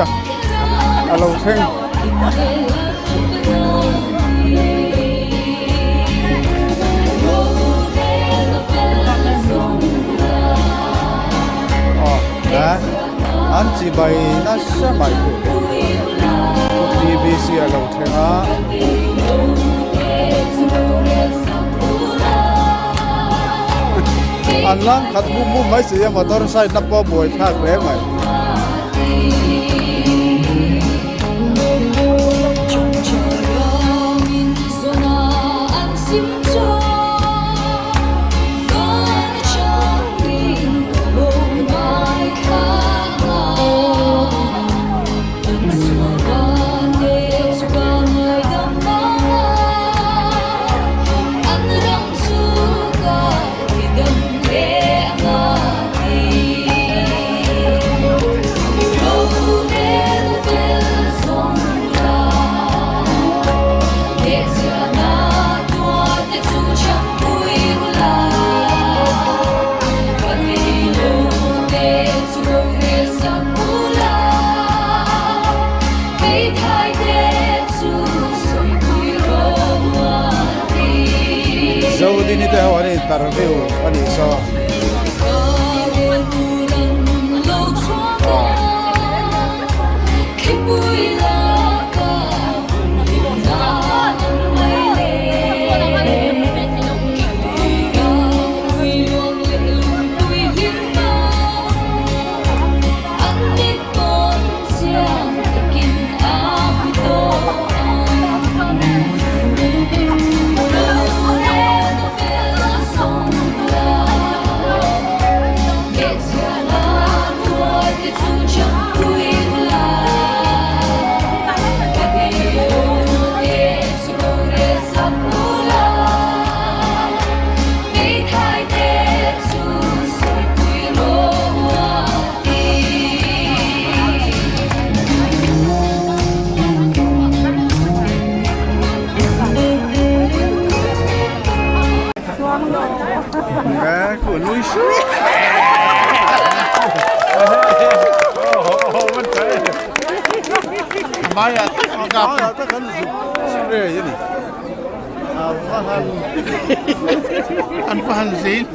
a lo thleng. An chibai nasa mai Pu TBC a lo thleng a. An lang khat mum mum mai si a motor side na pawh buai thlak hle mai. Zodini te ho an interview a nih saw. An va han zin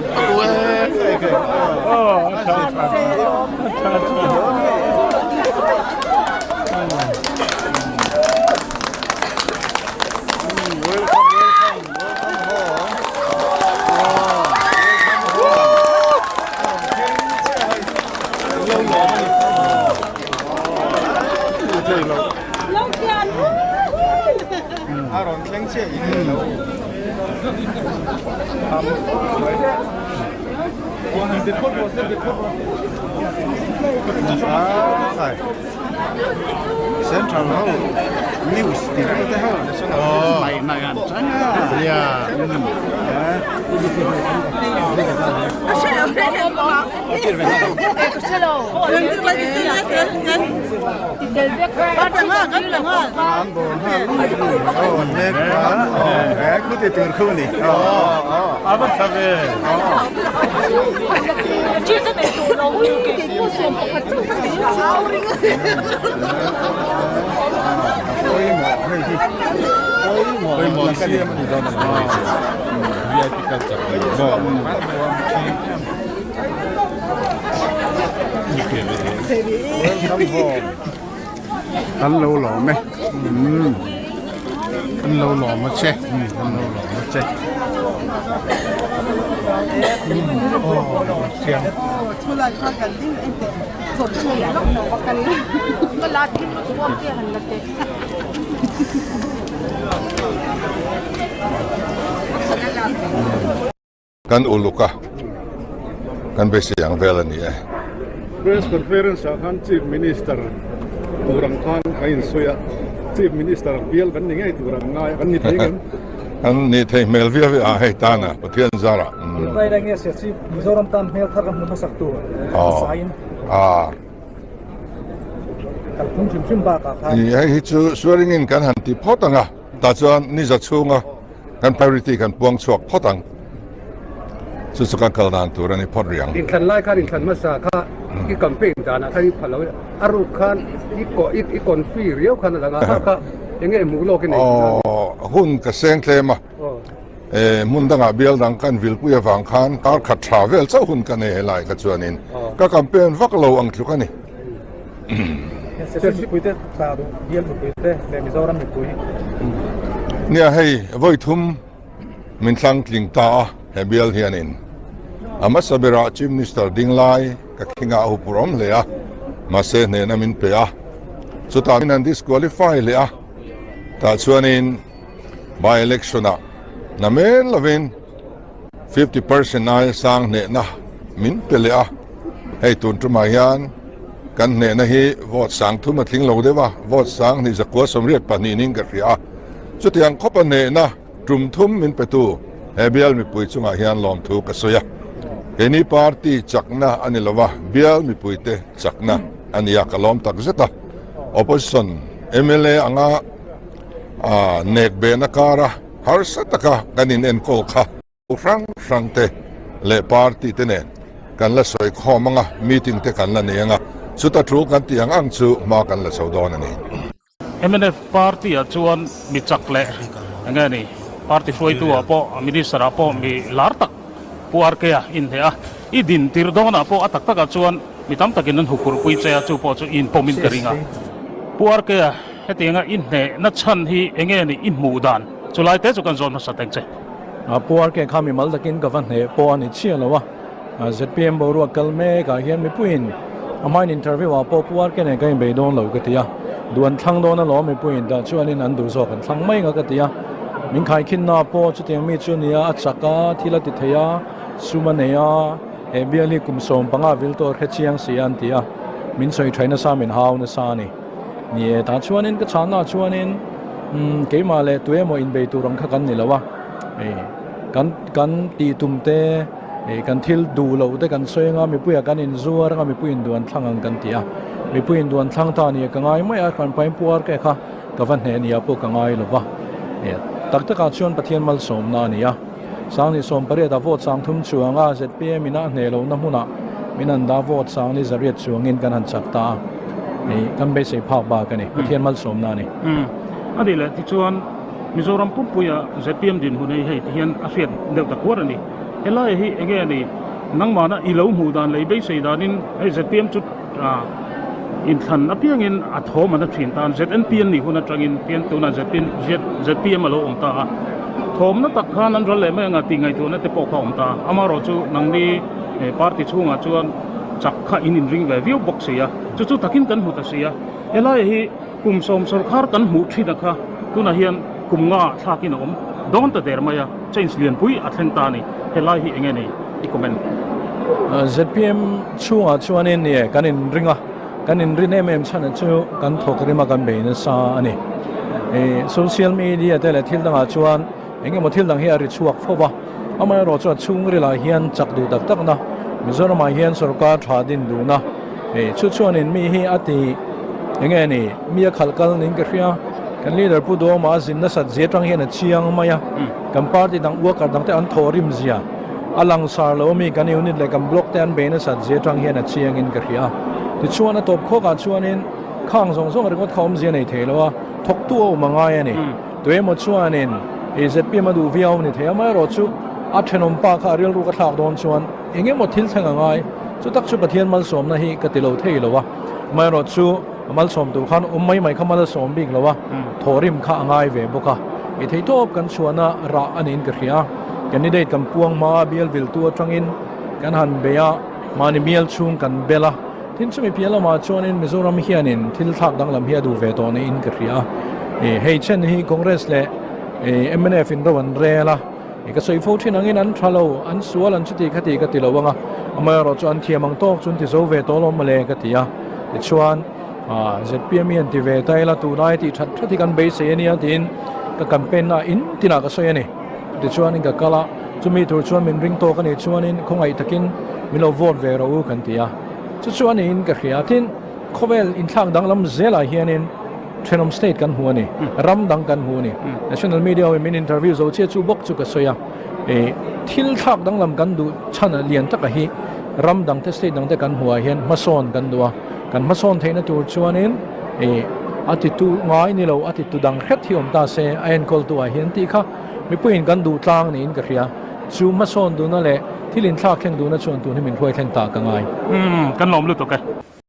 A rawn thleng chiah in lo Central ho news ti reng te ho mai mai an chang a ya Kan lo lawm e umm kan lo lawm a che umm kan lo lawm a che umm aw chiang. Kan uluk a, kan beisei ang vel a ni e. Press conference ah khan Chief Minister tur ang khan a insawi a, Chief Minister bial kan ni ngei tur ang ngai a, kan ni thei ngem? Kan ni thei hmel viau viau a hei tan a, Pathian zarah. Tunlai lai nge sia Chief Mizoram tan hmel thar kan hmu hmasak tur a sain kalphung hrim hrim bakah khan. Hei hi chu swearing in kan han ti phawt ang a, tah chuan ni za chhunga Kan priority kan puang chhuak phawt ang. Chu chu kan kal dan tur a ni phawt rih ang. Inthlan lai khan inthlan hmasa kha I campaign danah khan i phalh lo a ruk khan i i confi riau khan a lang a, kha kha eng nge hmuh lawk i nei tih a? Aw, hun ka seng tlem a, hmun dangah bial dang kan vilpui avang khan kar khat tha vel chauh hun ka nei helai kha chuanin ka campaign vak lo ang tluk a ni. Session mipuite tla duh bial mipuite leh Mizoram mipui. Nia hei vawi thum min thlang tling ta a he bial hianin a hmasa berah Chief Minister ding lai ka khingah a hupur awm hle a mahse hnehna min pe a chutah min han disqualify leh a tah chuanin by election ah namen lovin 50% aia sang hnehna min pe leh a hei tun tumah hian kan hnehna hi vote sang thum a tling lo deuh a vote sang hnih zakua 82 ning ka hria a. Chutiang khawpa hnehna tum thum min petu he bial mipui chungah hian lawmthu ka sawi a. Keini party chakna a ni lova, bial mipuite chakna a ni a, ka lawm tak zet a. Opposition mla anga nek behna kara harsa taka kan inenkawl kha. Hrang hrang te leh party te nen kan la sawi khawm ang a, meeting te kan la nei ang a, chuta thu kan tih ang ang chu hma kan la chho dawn a ni. Mnf party ah chuan mi chak leh eng nge ni, party hruaitu ah pawh minister ah pawh mi lar tak Pu RK a inhneh a, i din tir dawn ah pawh a tak tak ah chuan mi tam takin an huphurh pui che a, chu pawh chu i inpawm in ka ring a. Pu RK a hetianga i hnehna chhan hi eng nge ni i hmuh dan chu lai te chu kan zawn hmasa teng che. Pu RK kha mimal takin ka va hneh pawh a ni chiah lo a, zpm boruak kal mek ah hian mipuiin a hmain interview ah pawh Pu RK nen kan inbei dawn lo ka ti a, duh an thlang dawn alawm mipuiin dah chuanin an duh zawk an thlang mai nga ka ti a, min khaikhinna pawh chutiang mi chu nia a chak a, thil a ti thei a, sum a nei a, he bial hi kum 15 vil tawh hre chiang si a an ti a, min sawi thaih nasa min hau nasa a ni. Ni e, tah chuanin ka chhanna chuanin umm keimah leh tu emaw inbei tur ang kha kan ni lo a, hei kan kan tih tum te hei kan thil duh loh te kan sawi anga mipuiah kan inzuar anga mipui induan thlang ang kan ti a, mipui induan thlang ta nia ka ngai mai a, kan pain puar ke kha ka va hneh nia pawh ka ngai lo va, tak takah chuan Pathian malsawmna a ni a. Sangni 18 a vote 30 chuanga zpm in a hneh lohna hmunah min han dah vote 208 chuangin kan han chak ta a, hei kan beisei phak bak a ni, Pathian malsawmna a ni. A nih leh tichuan Mizoram pumpuia zpm dinhmun hei hei ti hian a hriat deuh ta kuar a ni. Helai hi enge a ni? Nangmahna i lo hmuh dan leh i beisei danin hei zpm chu Inthlan apiangin a thawm an a thin tan ZNP an nih hun atangin tian tunah ZPM a lo awm ta a, thawmna tak khan an ral leh mai anga tih ngaihtuahna te pawh kha a awm ta a, amaherawhchu nangni party chhungah chuan chak kha in inring ve viau bawk si a, chu chu takin kan hmu ta si a, helai hi kum sawm sawrkhar kan hmuh thin a kha tunah hian kum nga thlakin a awm dawn ta der mai a, change lianpui a thleng ta a ni, helai hi enge ni i comment? ZPM chhungah chuanin nie kan inring a, kan inrin em em chhan chu kan thawk rima kan bei nasa a ni. Social media te leh thil dangah chuan eng emaw thil dang hi a ri chhuak fo va, amaherawh chuan chhungrilah hian chak duh tak takna Mizoramah hian sorkar tha din duhna chu chuanin mi hi a ti eng nge ni mi a khalh kal niin ka hria. Kan leader Pu Duhawma a zin nasat zia atang hian a chiang mai a, kan party dang worker dangte an thawh rim zia. A langsar lo ami kan unit leh kan block te an bei nasat zia atang hian a chiang in ka hria. Tichuan a tawp khawk ah chuanin khang zawng zawng ringawt kha awmzia nei thei lo a, thawktu a awm a ngai a ni. Tuemaw chuanin ZPM a duh viau ni thei a, amaherawhchu a thenawm pa kha a rilru ka thlak dawn chuan eng emaw thil thleng a ngai. Chu tak chu Pathian malsawmna hi ka ti lo thei lo a, amaherawhchu malsawm tur khan awm mai mai kha mal a sawm bik lo a, thawhrim kha a ngai ve bawk a. I theihtawp kan chhuahna rah a niin ka hria. Candidate kan puang hma a, bial viltu atangin kan han bei a, mahni bial chhung kan bel a. Tin chumi piah lamah chuanin Mizoram hianin thil thlak danglam hi a duh ve tawh niin ka hria. Hei chen hi Congress leh mnf in ro an rel a, ka sawi fo thin angin an tha lo, an sual an chuti khati ka ti lo ang a, amaherawhchu an thiam ang tawk chu an ti zo ve tawh alawm mawle ka ti a. Tichuan zpm hi an ti ve ta ila tunai tih that that hi kan beisei a nia tiin ka campaign na in tinah ka sawi a ni. Tichuanin ka kal a, chumi tur chuan min ring tawk a nih chuanin khawngaih takin min lo vote ve rawh u kan ti a. Chu chu a niin ka hria. Tin, khawvel inthlak danglam zelah hianin thenawm state kan hmu a ni, ram dang kan hmu a ni. National media hoin min interview zo chiah chu bawk chu ka sawi a. Thil thlak danglam kan duh chhan lian taka hi Ram dangte, state dangte kan hmuhah hian hmasawn kan duh a, kan hmasawn theihna tur chuanin ih a titu ngai ni lo, a titu dang hret hi awm ta se, a enkawltuah hian tih kha mipuiin kan duh tlang niin ka hria. Chu hmasawn duhna leh thil inthlak thleng duhna chuan tun hi min hruai thleng ta ka ngai. Umm, kan lawm lutuk e.